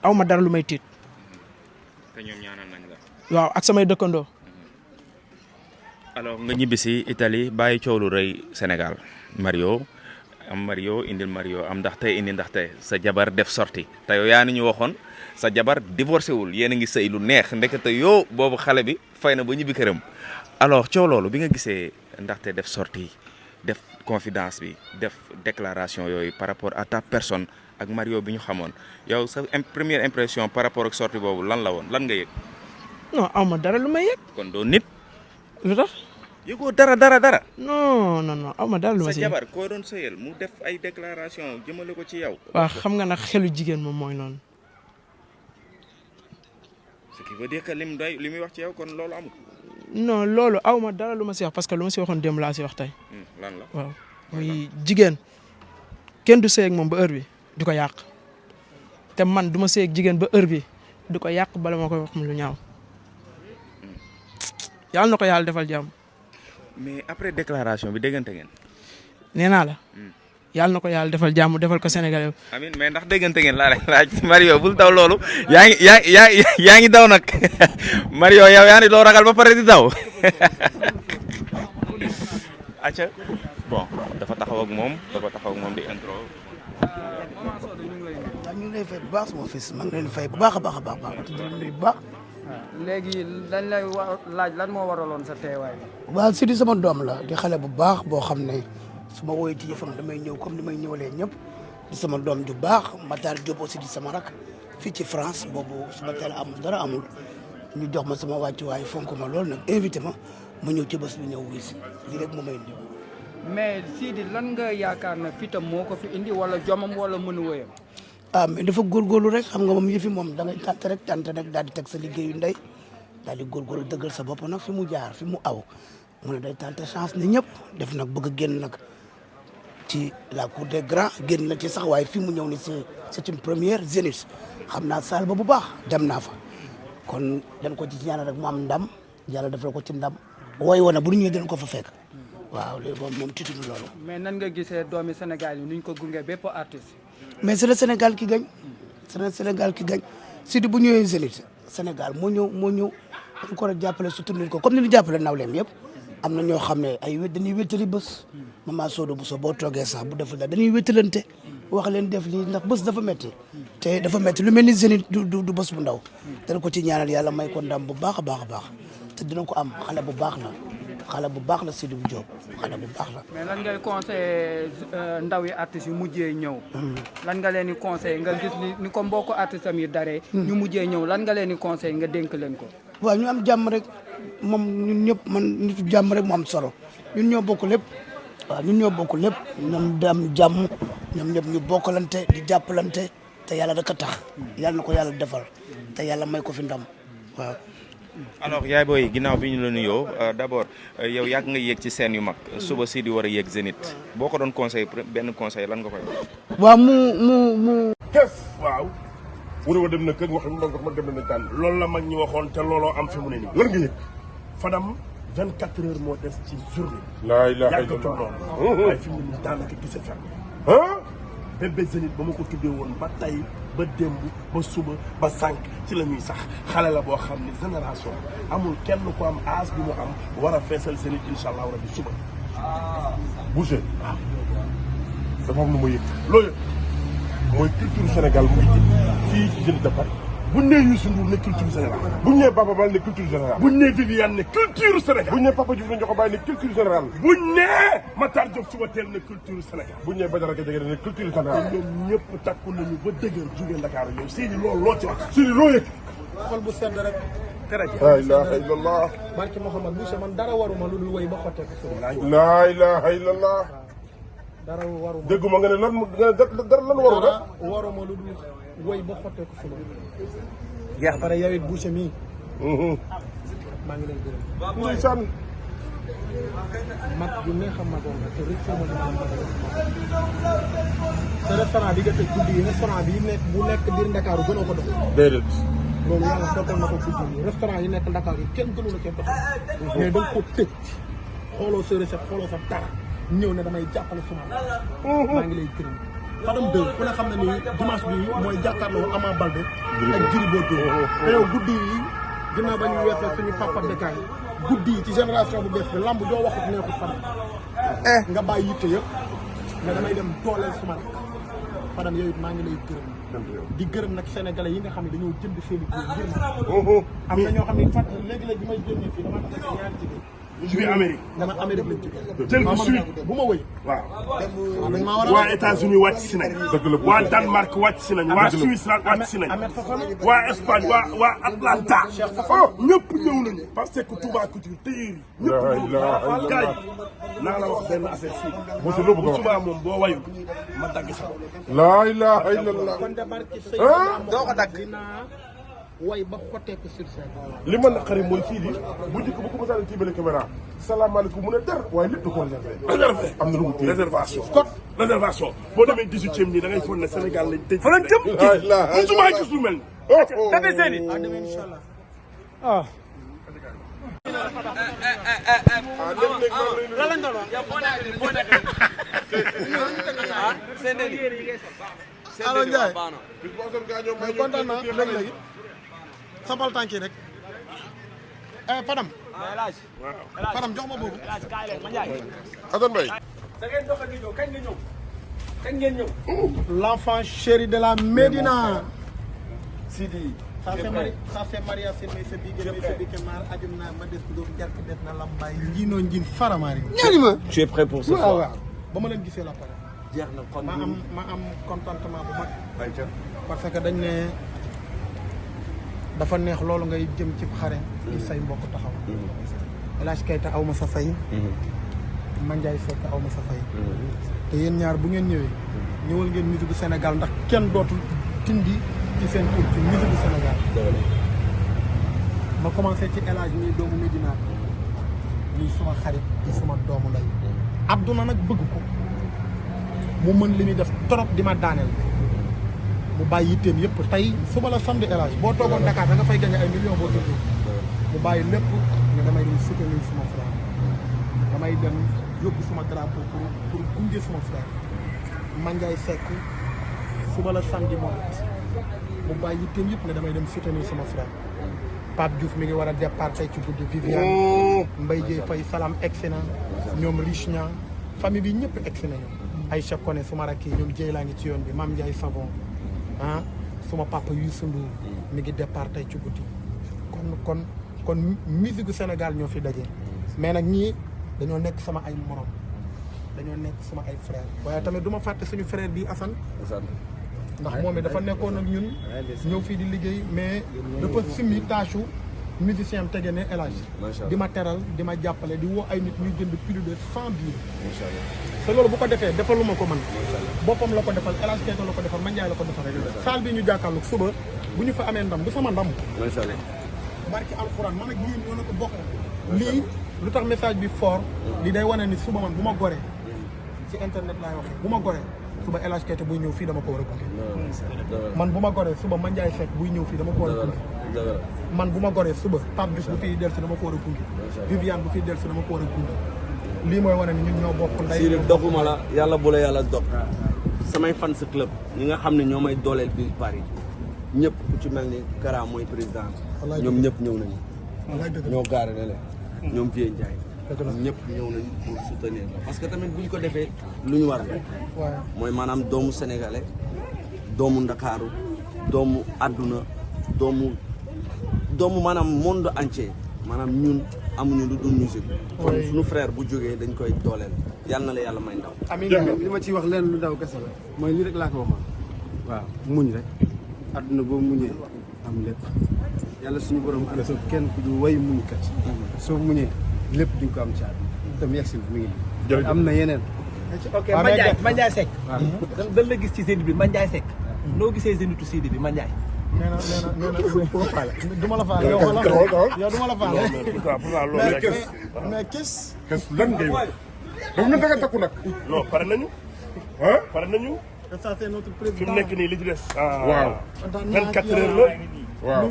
aw ma dara lu may tiit. te ñoom ñaanal nañ la. waaw ak samay dëkkandoo. alors nga ñibbisi Italie bàyyi coow lu rëy Sénégal Mario indil Mario am ndax tey indi ndax tey sa jabar def sorti te yow yaa ni ñu waxoon sa jabar divorcé wul yéen a ngi sëy lu neex ndekete yow boobu xale bi fay na ba ñibbi këram alors coow loolu bi nga gisee ndaxte def sorti def confidence bi def déclaration yooyu par rapport à ta personne ak Mario bi ñu xamoon yow sa première impression par rapport ak sorti boobu lan la woon lan nga yëg. non aw ma dara lu may yëg. kon doo nit. lu tax. yëgoo dara. non aw ma dara lu ma si. sa jabar koo doon sëyal mu def ay déclaration jëmale ko ci yow. waaw xam nga nag xelu jigéen moom mooy noonu. ce qui veut dire que li muy wax ci yow kon loolu amul. non loolu aw ma dara lu ma si wax parce que lu ma si waxoon démb laa si wax tey. lan la waaw muy jigéen kenn du sëy ak moom ba heure bi di ko yàq te man du ma sëy ak jigéen ba heure bi di ko yàq bala ma koy wax lu ñaaw yàlla na ko yàlla defal jàmm. mais après déclaration bi déggante ngeen. nee naa la. yàlla na ko yàlla defal jàmm defal ko Sénégalais. amiin mais ndax déggante ngeen laa laaj Mario bul daw loolu yaa ngi daw nag Mario yow yaa ngi doo ragal ba pare di daw. acca bon dafa taxaw ak moom di intro. ñu ngi lay fay bu baax sama fils maa ngi leen fay bu baax a baax bu baax. léegi dañ lay laaj lan moo waraloon sa teewaay bi. waaw Sidi sama doom la di xale bu baax boo xam ne su ma woowee ci yëfam damay ñëw comme ni may ñëwalee ñëpp di sama doom ju baax Matar Diop aussi di sama rak fii ci France boobu su ma teel amul dara amul ñu jox ma sama wàccuwaay fonk ma loolu nag invité ma ñëw ci bés bi ñëw wuyu si lii rek moo may indi. mais Sidi lan nga yaakaar ne fitam moo ko fi indi wala jomam wala mënu wëyam. mais dafa góorgóorlu rek xam nga moom yëfi moom da ngay tànt rek daal di teg sa liggéeyu ndey daal di góorgóorlu dëggal sa bopp nag fi mu jaar fi mu aw mu ne day tànte chance ni ñëpp def nag bëgg a génn nag ci la cour des grands génn na ci sax waaye fi mu ñëw ni c'est une première Zénith xam naa saal ba bu baax dem naa fa kon dañ ko ci ñaanal rek mu am ndam yàlla defal ko ci ndam wooy woon na bu ñu ñëwee dañ ko fa fekk waaw léegi moom tiituñu loolu. mais nan nga gisee doomi Sénégal yi nuñ ko gunge bépp artiste. mais c'est le Sénégal qui gagne c'est le Sénégal qui gagne Sidi bu ñëwee Zénith Sénégal moo ñëw dañ ko war a jàppale soutenir ko comme ni ñu jàppale nawleem yëpp am na ñoo xam ne ay dañuy wéttali bés Mama Sodo bu so boo toogee sax bu deful daal dañuy wéttalante wax leen def lii ndax bés dafa métti te dafa métti lu mel ni Zénith du bés bu ndaw dañ ko ci ñaanal yàlla may ko ndam bu baax a baax te dina ko am xale bu baax la Sidi bu Diop xale bu baax la. mais lan ngay conseillé ndaw yi artistes yu mujjee ñëw. lan nga leen di conseillé nga gis ni ko mbokku artistes am yi daree. ñu mujjee ñëw lan nga leen di conseillé nga dénk leen ko. waaw ñu am jàmm rek moom ñun ñëpp man nitu jàmm rek mu am solo ñun ñoo bokk lépp waaw ñun ñoo bokk lépp ñoom am jàmm ñoom ñëpp ñu bokkalante di jàppalante te yàlla rek a tax yàlla na ko yàlla defal te yàlla may ko fi ndam waaw. alors yaay booy ginnaaw bi ñu la nuyoo d'abord yow yàgg nga yéeg ci scène yu mag suba si di war a yéeg Zénith boo ko doon conseil benn conseil lan nga koy wax. waaw mu. kef waaw. wala wa dem na kër wax ma dem na tànn loolu la mag ñi waxoon te looloo am fi mu ne nii lan nga yëg Fadam 24 heures moo des ci journée. laa ilaaha illallaah waaye fi mu ne nii daanaka gis nga bébé Zénith ba ma ko tuddee woon ba tey ba démb ba suba ba sànq ci la ñuy sax xale la boo xam ne génération amul kenn ko am âge bi mu am war a feesal Zénith incha allah rabi suba. Boucher dafa am lu ma yëg loo yëg mooy culture Sénégal mu ngi fii ci Zénith de Paris bu ñu nee Youssou Ndour ne culture Sénégal bu ñu nee Baba Maal ne culture générale bu ñu nee Viviane ne culture Sénégal bu ñu nee Papa Diouf ne Ndiokho Baye ne culture générale bu ñu nee Matar Diop suba teel ne culture Sénégal bu ñu nee Badara Gadiaga ne culture générale ñoom ñëpp takku nañu ba dëgër jógee Dakar ñëw Sidi loolu loo ci wax Sidi loo yëg xol bu sedd rek la ilaha illallah barki Mouhamad Boucher man dara waruma lu dul woy ba xottee ko la ilaha illallah dara waruma dégguma nga ne dara lan waru la waruma lu dul woy ba xottee ko suba jeex pare yow it Boucher mii maa ngi lay gërëm ndeysaan mag bu neex a magoon la te rek sama dina am sa restaurant bi nga tëj guddi yi restaurant bi nekk bu nekk biir Ndakaaru gënoo ko dox déedéet loolu yàlla sottal na ko guddi yi restaurant yi nekk Ndakaaru yi kenn gënu la cee dox mais da nga ko tëj xooloo sa recette xooloo sa dara ñëw ne damay jàppale suma maa ngi lay gërëm Fadam 2 ku ne xam ne ni dimanche bi mooy jàkkaarloo Ama Baldé ak Gris Bordeaux te yow guddi yi ginnaaw ba ñu weesoo suñu papa Bécaye guddi yi ci génération bu bees bi lamb doo waxut neexut Fadam nga bàyyi yitte yëpp mais damay dem dooleel suma rek Fadam yow it maa ngi lay gërëm di gërëm nag sénégalais yi nga xam ne dañoo jënd seen i biir ngir am na ñoo xam ne fat léegi-léegi bi may génnee fii dama tax ñaari jigéen ñu jógee Amérique. dama Amérique lañ jógee. jël ko suite bu ma wëy. waaw. waa États-Unis wàcc si nañ. waa Danemark wàcc si nañ. waa Suisse wàcc si nañ. waa Espagne waa Atlanta. ñëpp ñëw nañu. parce que Touba Couture téyeer yi. ñëpp ñëw nañu gars yi naa la wax benn affaire fii. bu subaa moom boo wayu ma dagg sa bopp. laa ilaaha illallah. kon de barki sëy doo ko dagg way ba xotteeku sur scène. li ma naqari mooy fii di bu njëkk bu ko mos a tiimale caméra salaamaaleykum mu ne der waaye lépp da koo réservé. am na lu mu téye réservation. code réservation boo demee 18e nii da ngay foog ne Sénégal lañ tëj. fa lañ jëm musuma gis lu mel ni. Bébé Seny. ah demain incha allah. ah. lan lañ doon wax. allo Ndiaye. mais kontaan naa léegi-léegi. sabal tànk yi rek. Fadam. Fadam jox ma boobu. Assane Mbaye. kañ ngeen ñëw. l'enfant chéri de la Médina. Sidi. ça fait Maria Sène may sa bigé may sa bigé maar ajum naa ma des ko jark def na lambay njiinoo njiin faramaari. ñaari ma. tu es prêt pour ce soir. waaw ba ma leen gisee la pare. jeex na kon ma am contentement bu mag. parce que dañ ne dafa neex loolu ngay jëm ci xare. di say mbokk taxaw. El Hadj Keita aw ma sa fay. Mandiaye Seck aw ma sa fay. te yéen ñaar bu ngeen ñëwee. ñëwal ngeen musique du Sénégal ndax kenn dootul tindi ci seen tur ci musique du Sénégal. ma commencé ci El Hadj muy doomu Medina muy suma xarit di suma doomu lay. Abdouna nag bëgg ko. mu mën li muy def trop di ma daaneel mu bàyyi yitteem yëpp tey suba la samedi El Hadj boo toogoon Dakar da nga fay gagné ay millions boo tëddee mu bàyyi lépp ne damay dem soutenir suma frère damay dem yóbbu suma drapeau pour gunge suma frère Mandiaye Seck suba la samedi moom mu bàyyi yitteem yëpp ne damay dem soutenir suma frère Pape Diouf mi ngi war a départ tey ci guddi Viviane Mbaye Dieye Faye Salam egsi na ñoom Riche Niang famille bi ñëpp egsi nañu Aïcha Koné suma rakk yi ñoom Dieye laa ngi ci yoon bi Mame Ndiaye Savon ah suma papa Youssou Ndour mi ngi départ tey ci guddi kon musique gu Sénégal ñoo fi daje mais nag ñii dañoo nekk sama ay morom dañoo nekk sama ay frère waaye tamit du ma fàtte suñu frère bi Assane ndax moom it dafa nekkoon ak ñun ñëw fii di liggéey mais dafa simmi tâchu musicien am tege ne El Hadj di ma teral di ma jàppale di woo ay nit ñuy jënd plus de 100 billets te loolu bu ko defee defaluma ko man boppam la ko defal El Hadj Keita la ko defal Mandiaye la ko defal salle bi ñu jàkkaarloog suba bu ñu fa amee ndam du sama ndam barki alxuraan man ak yéen ñoo na ko bokk lii lu tax message bi fort lii day wane ni suba man bu ma goree ci internet laay waxee bu ma goree suba El Hadj Keita buy ñëw fii dama ko war a gunge man bu ma goree suba Mandiaye Seck buy ñëw fii dama ko war a gunge man bu ma goree suba Pape Diouf bu fiy dellusi dama ko war a gunge Viviane bu fiy dellusi dama ko war a gunge lii mooy wane ni ñun ñoo bokk nday Siri doguma la yàlla bu la yàlla dog samay fans club ñi nga xam ne ñoo may dooleel biir Paris ñëpp ku ci mel ni Kara mooy président ñoom ñëpp ñëw nañu ñoo gaare ne leen ñoom Vieux Ndiaye ñoom ñëpp ñëw nañu pour soutenir la parce que tamit buñ ko defee lu ñu war a mooy maanaam doomu sénégalais doomu ndakaaru doomu àdduna doomu maanaam monde entier maanaam ñun amuñu lu dul musique kon suñu frère bu jógee dañ koy dooleel yàlla na la yàlla may ndaw amiin li ma ciy wax leen lu ndaw kese la mooy lii rek laa ko waxoon waaw muñ rek àdduna boo muñee am lépp yàlla suñu borom ànd ak kenn ku du way muñkat soo muñee lépp di nga ko am ci àdduna tam yegsi mi ngi am na yeneen ok Mandiaye Seck dañ la gis ci Zénith bi Mandiaye Seck noo gisee Zénithu Sidi bi Mandiaye nee na du ma la faale yow du ma la faale mais kis lan ngay wax daf ñu danga takku nag non pare nañu pare nañu ça c'est notre président fi mu nekk nii li ci des waaw 24 heures la waaw